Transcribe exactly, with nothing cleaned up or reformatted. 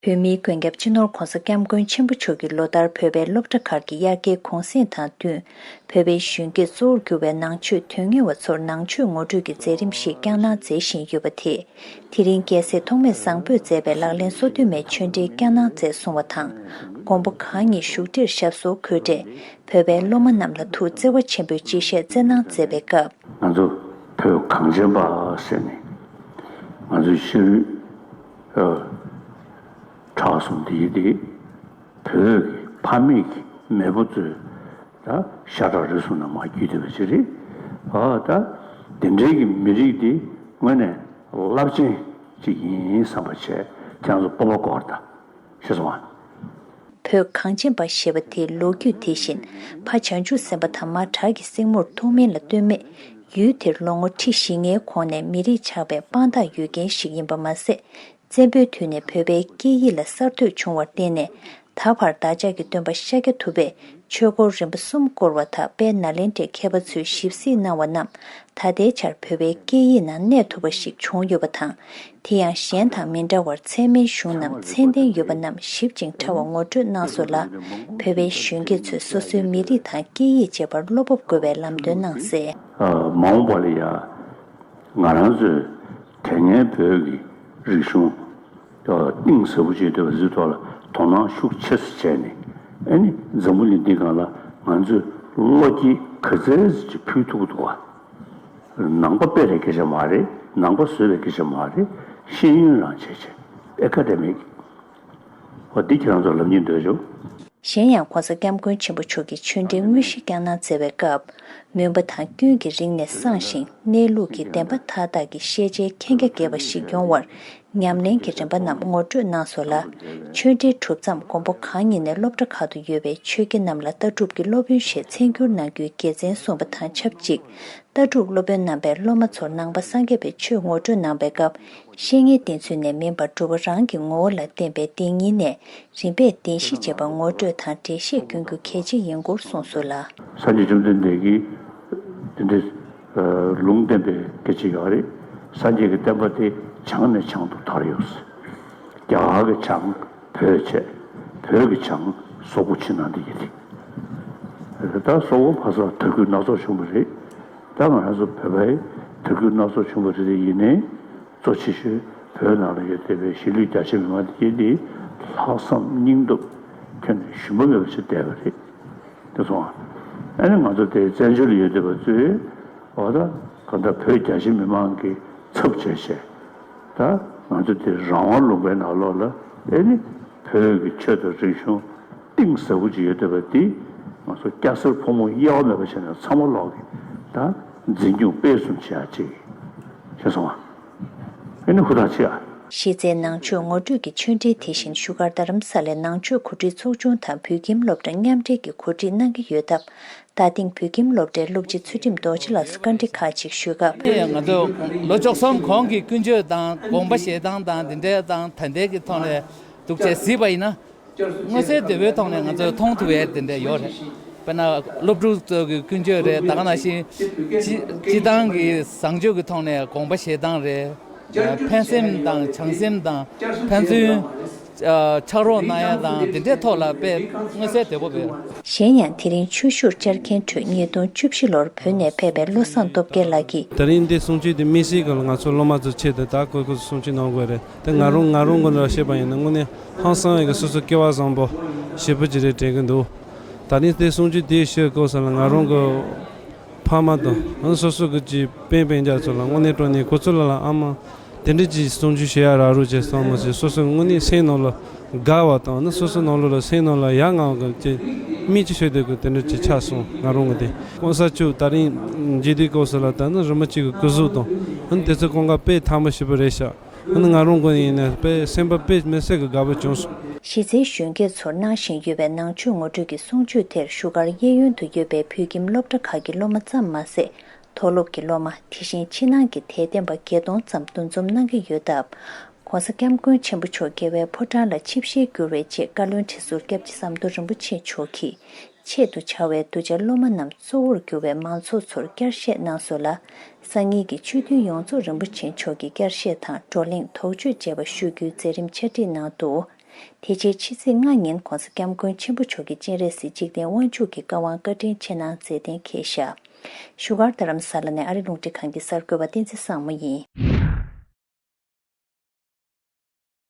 བོད་མིའི་མགོན་སྐྱབས་སྤྱི་ནོར་༧གོང་ས་༧སྐྱབས་མགོན་ཆེན་པོ་མཆོག་གིས་ལོ་ལྟར་བོད་པའི་སློབ་གྲྭ་ཁག་གི་དབྱར་ཁའི་གུང་གསེང་དང་བསྟུན། བོད་པའི་གཞོན་སྐྱེས་གཙོ་བོར་གྱུར་བའི་ནང་ཆོས་དོན་གཉེར་བ་ཚོར་ནང་ཆོས་ངོ་སྤྲོད་ཀྱི་མཛད་རིམ་ཞིག་བསྐྱངས་གནང་མཛད་བཞིན་ཡོད་པ་དེས། དེ་རིང་རྒྱལ་སྲས་ཐོགས་མེད་བཟང་པོས་མཛད་པའི་ལག་ལེན་སོ་བདུན་མའི་ཆོས་འབྲེལ་བསྐྱངས་གནང་མཛད་སོང་བ་དང་། མགོན་པོ་གང་ཉིད་བཞུགས་ཁྲིར་ཞབས་སོར་འཁོད་རྗེས། བོད་པའི་སློབ་མ་རྣམས་ལ་ཐུགས་བརྩེ་བ་ཆེན་པོས་གཅེས་བཞེས་བསྩལ་གནང་མཛད་པའི་སྐབས། ང་ཚོ་བོད་གངས་ཅན་པ་ཟེར་ནས་ང་ཚོའི་ཤ་རུས་ཨ་ཁྲག་གསུམ་དེ་ཡི་དེ་བོད་ཀྱི་ཕ་མེས་ཀྱི་མེས་པོ་ཚོས་ད་ཤ་ཁྲག་རུས་གསུམ་ནང་མར་བརྒྱུད་བསྡད་པ་ཅིག་རེད། ཨ་ད་དེ་འདྲའི་གི་མི་རིགས་འདི་དངོས་གནས་རླབས་ཆེན་ཅིག་ཡིན་བསམ་པ་བྱས། ཁྱེད་རང་ཚོ་སྤོབས་པ་སྐོར་ད། ཤེས་སོང་ཨ། བོད་གངས་ཅན་པ་ཞེས་པ་དེའི་ལོ་རྒྱུས་དེ་བཞིན་ཕ་བྱང་ཆུབ་སེམས་དཔའ་དང་མ་བྲག་གི་སྲིང་མོར་ཐུགས་སྨོན་ལ་ལྟོས་མེད། ཡུལ་དེར་ལོ་ངོ་ཁྲི་བཞི་ལྔའི་གོང་ནས་མི་རིགས་ཆགས་པའི་དཔང་རྟགས་ཡོད་མཁན་ཞིག་ཡིན་པ་མ་ཟད། བཙན་པོའི་དུས་ནས་བོད་པའི་སྐད་ཡིག་ལ་གསར་གཏོད་བྱུང་བར་བརྟེན་ནས། ད་བར་བདག་ཅག་གི་སྟོན་པ་ཤཱཀྱ་ཐུབ་པས་ཆོས་སྐོར་རིམ་པ་གསུམ་བསྐོར་བ་དག་དཔལ་ནཱ་ལེནྡྲའི་མཁས་པ་ཚོས་ཞིབ་གཟིགས་གནང་བ་རྣམས། ད་ལྟའི་ཆར་བོད་པའི་སྐད་ཡིག་ནང་གནས་ཐུབ་པ་ཞིག་བྱུང་ཡོད་པ་དང་། དེ་ཡང་གཞན་དང་མི་འདྲ་བར་ཚད་མའི་གཞུང་རྣམས་ཚད་ལྡན་ཡོད་པ་རྣམས་ཞིབ་ཅིང་ཕྲ་བ་ངོ་སྤྲོད་གནང་སོང་ལ། བོད་པའི་གཞོན་སྐྱེས་ཚོས་སོ་སོའི་མི་རིགས་དང་སྐད་ཡིག་བཅས་པར་བློ་སྤོབས་དགོས་པའི་ལམ་སྟོན་གནང་གསལ། ཨ། མ་འོངས་པ་ལ་ཡང་ང་རང་ཚོའི་དེ་སྔའི་བོད་ཀྱི་རིག་གཞུང་གཏིང་ཟབ་པོ་ཅིག་ཡོད་པ་ཚོའི་ཐོག་ལ་དོ་སྣང་ཤུགས་ཆེ་ཙམ་བྱས་ནས། ཨ་ནི་འཛམ་བུ་གླིང་འདིའི་སྒང་ལ་ང་ཚོས་བློ་སྐྱེད་ག་ཚད་ཅིག་ཕུལ་ཐུབ་ཀྱི་འདུག་ག། ནང་པ་དཔེ་རེད་སྐད་ཆ་མ་རེད། ནང་པ་བཟོས་པའི་སྐད་ཆ་མ་རེད། ཤེས་ཡོན་རང་བྱས་བྱས་ཨེ་ཀ་ཌེ་མིག་འོ་འདི་ཁྱེད་རང་ཚོར་ལབ་སྙིང་འདོད་བྱུང་། གཞན་ཡང་༧གོང་ས་༧སྐྱབས་མགོན་ཆེན་པོ་མཆོག་གིས་ཆོས་འབྲེལ་དངོས་གཞི་བསྐྱངས་གནང་མཛད་པའི་སྐབས། མུན་པ་དང་སྐྱོན་གྱི་རིང་ནས་སངས་ཤིང་གནས་ལུགས་ཀྱི་བདེན་པ་མཐའ་དག་གི་ཤེས་བྱའི་མཁྱེན་རྒྱ་རྒྱས་པ་ཞིག་ཡོང་བར་ཉམས་ལེན་གྱི་རིམ་པ་རྣམས་ངོ་སྤྲོད་གནང་སོང་ལ། ཆོས་འབྲེལ་གྲུབ་མཚམས་མགོན་པོ་གང་ཉིད་ནས་སློབ་གྲྭ་ཁག་ཏུ་ཡོད་པའི་ཆོས་དགེ་རྣམས་ལ་ལྟ་གྲུབ་ཀྱི་སློབ་དཔོན་ཞེས་མཚན་བསྒྱུར་གནང་རྒྱུའི་དགེ་མཚན་གསུངས་པ་དང་ཆབས་ཅིག་ལྟ་གྲུབ་སློབ་དཔོན་རྣམ་པས་སློབ་མ་ཚོར་ནང་པ་སངས་རྒྱས་པའི་ཆོས་ངོ་སྤྲོད་གནང་པའི་སྐབས། བཤེས་གཉེན་བསྟེན་ཚུལ་ནས་མིན་པར་སྒྲུབ་པ་རང་གི་ངོ་བོ་ལ་བརྟེན་པའི་བདེན་གཉིས་ནས་རིམ་པས་བདེན་བཞི་བྱེད་པ་ངོ་སྤྲོད་དང་འགྲེལ་བཤད་སྐྱོན་རྒྱུ་གལ་ཆེ་ཡིན་སྐོར་གསུངས་སོང་ལ། སངས་རྒྱས་བཅོམ་ལྡན་འདས་ཀྱིས་དེ་འདྲའི་ལུང་བསྟན་པའི་སྐད་ཆ་ཡོད་རེད། སངས་རྒྱས་ཀྱི་བསྟན་པ་དེ་བྱང་ནས་བྱང་དུ་དར་ཡོད། རྒྱ་གར་གྱི་བྱང་བོད་བྱས། བོད་ཀྱི་བྱང་སོག་པོ་ཕྱི་ནང་འདི་ཡིན་ཏེ། ད་སོག་པོ་ཕ་སར་དར་རྒུད་སྣ་ཚོགས་བྱུང་བ་རེད། ད་ང་རང་ཚོ་བོད་པའི་དར་རྒུད་སྣ་ཚོགས་བྱུང་བ་རེད། ཡིན་ནའི་གཙོ་ཆེ་ཤོས་བོད་ནང་ལ་ཡོད་བསྡད་པའི་གཞིས་ལུས་རྒྱ་ཆེ་མི་མང་དེ་གྱད་དེ་ལྷག་བསམ་སྙིང་སྟོབས་ཁྱོན་ནས་ཞུམ་པ་མེད་པ་ཞིག་བསྡད་པ་རེད། དེ་སོང་ཨ་ནི་ང་ཚོ་དེ་བཙན་བྱོལ་ལ་ཡོད་བསྡད་པ་ཚོས་འོ་ད་གང་ལྟར་བོད་རྒྱ་ཆེ་མི་མང་གི་ཚབ་བྱས་བྱས། ད་ང་ཚོ་དེ་རང་དབང་ལུང་པའི་ནང་ལོགས་ལ་ཨེ་ནི་བོད་ཀྱི་ཆོས་དང་རིག་གཞུང་གཏིང་ཟབ་པོ་ཅིག་ཡོད་བསྡད་པ་འདི་ང་ཚོ་སྐྱ་སེར་ཕོ་མོ་དབྱེ་བ་མེད་པ་བྱས་ནས་ཚང་མ་ལོག་གི་ད་འཛིན་སྐྱོང་སྤེལ་གསུམ་བྱེད་ཡ་ཅིག་བྱས་སོང་བ། ཨེ་ནི་ཧུར་ཐག་བྱེད་ཨ། གཞི་རྩའི་ནང་ཆོས་ངོ་སྤྲོད་ཀྱི་ཆོས་འབྲེལ་དེ་བཞིན་བཞུགས་སྒར་རྡ་རམ་ས་ལའི་ནང་ཆོས་གོ་སྒྲིག་ཚོགས་ཆུང་དང་བོད་ཁྱིམ་སློབ་གྲྭ་མཉམ་འབྲེལ་གྱིས་གོ་སྒྲིག་གནང་གི་ཡོད་སྟབས། རྡ་སྟེང་བོད་ཁྱིམ་སློབ་གྲྭའི་སློབ་སྤྱི་ཚུལ་ཁྲིམས་རྡོ་རྗེ་ལགས་སུ་བཀའ་འདྲི་ཁག་ཅིག་ཞུས་སྐབས། ང་ཚོ་ལོ་བཅུ་གསུམ་གོང་གི་ཀུན་སྤྱོད་དང་དགོངས་པ་བཞེས་སྟངས་དང་འདི་འདྲའི་དང་ད་ལྟའི་གི་ཐོག་ནས་འདུག་བྱས་གཟིགས་པ་ཡིན་ན། མངོན་གསལ་དོད་པོའི་ཐོག་ནས་ང་ཚོས་མཐོང་ཐུབ་ཡས་དེ་འདྲ་ཡོད་རེད། དཔེར་ན་སློབ་ཕྲུག་ཚོ་གི་ཀུན་སྤྱོད་རེད། ད་ག་ནང་བཞིན་སྤྱི་སྤྱི་བཏང་གི་བཟང་སྤྱོད་ཀྱི་ཐོག་ནས་དགོངས་པ་བཞེས་སྟངས་རེད། ཕན་སེམས་དང་བྱམས་སེམས་དང་ཕན་ཚུན་ཕྱག་རོགས་གནང་ཡས་དང་དེ་འདྲའི་ཐོག་ལ་དཔེ་མངོན་གསལ་དོད་པོ་ཡོད། གཞན་ཡང་དེ་རིང་ཆོས་ཞུར་བཅར་མཁན་ཁྲོད་ཉིས་སྟོང་བཅུ་བཞི་ལོར་བོད་ནས་ཕེབས་པའི་བློ་བཟང་སྟོབས་རྒྱལ་ལགས་ཀྱིས། ད་རིང་འདི་གསུང་ཆོས་འདི་དམིགས་བསལ་གྱི་ང་ཚོ་སློབ་མ་ཚོའི་ཆེད་དུ་ད་ཁོ་ཁོ་ཚོ་གསུང་ཆོས་གནང་དགོས་རེད། དེ་ང་རང་ང་རང་ངོས་ནས་བཤད་པ་ཡིན་ན་དངོས་གནས་ཧང་སང་བའི་གི་སོ་སོ་སྐལ་བ་བཟང་པོ་ཞེ་པོ་ཅིག་རེད་དྲན་གྱི་འདུག་ད་རིང་དེ་གསུང་ཆོས་དེ་ཞུ་སྐབས་སུ་ལ་ང་རང་གི་ཕ་མ་དང་སོ་སོ་གི་ཅིག་སྤུན་སྤུན་ཀྱག་ཚོ་ལ་དངོས་གནས་དྲང་གནས་ཁོ་ཚོ་ལ་ལ་ཨ་མ་དེ་འདྲ་ཅིག་གསུང་ཆོས་བཤད་ཡ་རག་རོགས་བྱས་སོང་མ་ཟེར་སོ་སོ་དངོས་གནས་སེམས་ནང་ལ་དགའ་བ་དང་ནི་སོ་སོ་ནང་ལོགས་ལ་སེམས་ནང་ལ་ཡ་ང་གི་ཅིག་མིག་ཅིག་ཤོད་དེ་གི་དེ་འདྲ་ཅིག་ཆགས་སོང་ང་རང་གི་དེ། གོང་ས་མཆོག་ད་རིང་མཇལ་དུས་སྐབས་སུ་ལ་ད་ནི་རིན་པོ་ཆེ་གི་སྐུ་གཟུགས་དང་ཨ་ནི་དེ་ཚོ་ཀུན་དགའ་དཔེ་ཐང་པོ་ཞེ་པོ་རེད་ཤག་ཨ་ནི་ང་རང་ངོས་ནས་ཡིན་ན་དཔེ་སེམས་པ་དཔེ་མི་སྲིད་གི་དགའ་པོ་བྱུང་སོང་། གཞི་རྩའི་གཞོན་སྐྱེས་ཚོར་གནང་བཞིན་ཡོད་པའི་ནང་ཆོས་ངོ་སྤྲོད་ཀྱི་གསུང་ཆོས་དེར་བཞུགས་སྒར་གཡས་གཡོན་དུ་ཡོད་པའི་བོད་ཁྱིམ་སློབ་གྲྭ་ཁག་གི་སློབ་མ་ཙམ་མ་ཟད། མཐོ་སློབ་ཀྱི་སློབ་མ། དེ་བཞིན་ཕྱི་ནང་གི་དད་ལྡན་པ་བརྒྱད་སྟོང་ཙམ་འདུ་འཛོམས་གནང་གི་ཡོད་སྟབས། ༸གོང་ས་༸སྐྱབས་མགོན་ཆེན་པོ་མཆོག་རྒྱལ་བའི་ཕོ་བྲང་ལ་ཆིབས་ཞལ་བསྒྱུར་བའི་ཆེད་བཀའ་བློན་ཁྲི་ཟུར་སྐྱབས་རྗེ་ཟམ་གདོང་རིན་པོ་ཆེ་མཆོག་གིས་ཆེད་དུ་བཅར་བའི་གདུལ་བྱ་སློབ་མ་རྣམས་གཙོ་བོར་གྱུར་བའི་མང་ཚོགས་ཚོར་བསྐྱར་བཤད་གནང་སོང་ལ། སང་ཉིན་གྱི་ཆོས་མཐུན་ཡོངས་རྫོགས་རིན་པོ་ཆེ་མཆོག་གི་བསྐྱར་བཤད་དང་བགྲོ་གླེང་དོགས་གཅོད་བཅས་པ་ཞུ་རྒྱུའི་མཛད་རིམ་ཆ་སྒྲིག་གནང་འདུག་དེ་རྗེས་ཕྱི་ཚེས་ལྔ་ཉིན་༧གོང་ས་༧སྐྱབས་མགོན་ཆེན་པོ་མཆོག་གིས་སྤྱན་རས་གཟིགས་འཇིག་རྟེན་དབང་ཕྱུག་གི་བཀའ་དབང་བཀའ་དྲིན་ཆེ་གནང་མཛད་གཏན་འཁེལ་བཞག་བཞུགས་སྒར་རྡ་རམ་ས་ལ་ནས་ཨ་རི་རླུང་འཕྲིན་ཁང་གི་གསར་འགོད་པ་བསྟན་འཛིན་བཟང་མོ་ཡིན།